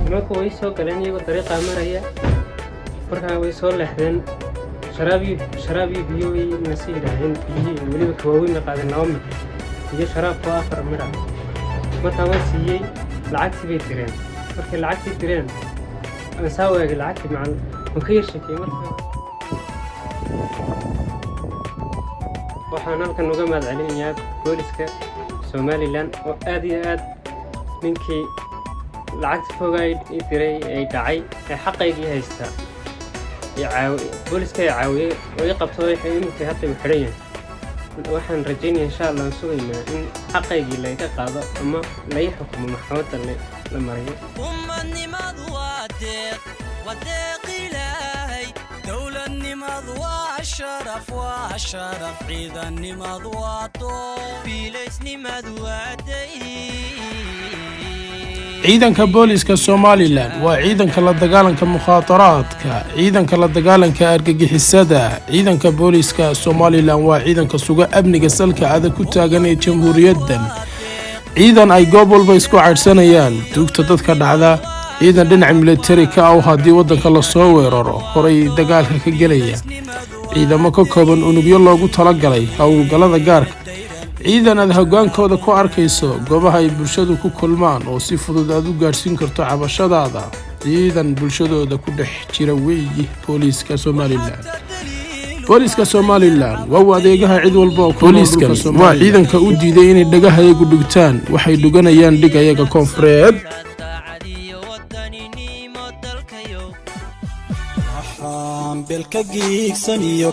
Nimanku way soo galeen iyagoo dariiqaa maraya. Markaa way soo leexdeen. Sharaab iyo sharaab iyo biyo way nasi yidhaaheen. Biyihii weliba kawaaweyn bay qaadeen, laba mid iyo sharaabkoo afar midh ah. Markaa waan siiyey. Lacagtii bay direen. Markay lacagtii direen, aan saa u eegay lacagtii macal, waan ka yar shakiyey. Marka waxaan halkan uga mahad celinayaa booliska Somaliland oo aad iyo aad ninkii lacagta fogaa ii diray ay dhacay ee xaqaygii haysta booliska ay caawiyey oo ii qabto. Iminka hadda uu xidhan yahay. Waxaan rajaynaya, insha Allah, aan sugaynaa in xaqaygii layga qaado ama lai xukumo, maxkamadda la mariyo. Ummadnimadu waa deeq, waa deeq Ilaahay. Dowladnimadu waa sharaf, waa sharaf. Ciidannimadu waa doob, biilaysnimadu waa day. Ciidanka booliska Somaliland waa ciidanka la dagaalanka mukhaadaraadka, ciidanka la dagaalanka argagixisada. Ciidanka booliska Somaliland waa ciidanka suga amniga salka adag ku taagan ee jamhuuriyaddan, ciidan ay goob walba isku caydhsanayaan duugta dadka dhacda, ciidan dhinaca militari ka ah oo haddii waddanka lasoo weeraro horay dagaalka ka gelaya, ciidamo ka kooban unugyo loogu talagalay howlgallada gaarka, ciidan aad hoggaankooda ku arkayso goobaha ay bulshadu ku kulmaan oo si fudud aad u gaadhsiin karto cabashadaada. Ciidan bulshadooda ku dhex jira weeyi booliiska Somaliland. Booliiska Somaliland waa uu adeegaha cid walba oo booliiskan waa ciidanka u diiday inay dhagahayagu dhigtaan waxay dhuganayaan dhigayaga koonfureed. Daacadiyo wadaninimo dalkayow. Waxaan belka giigsan iyo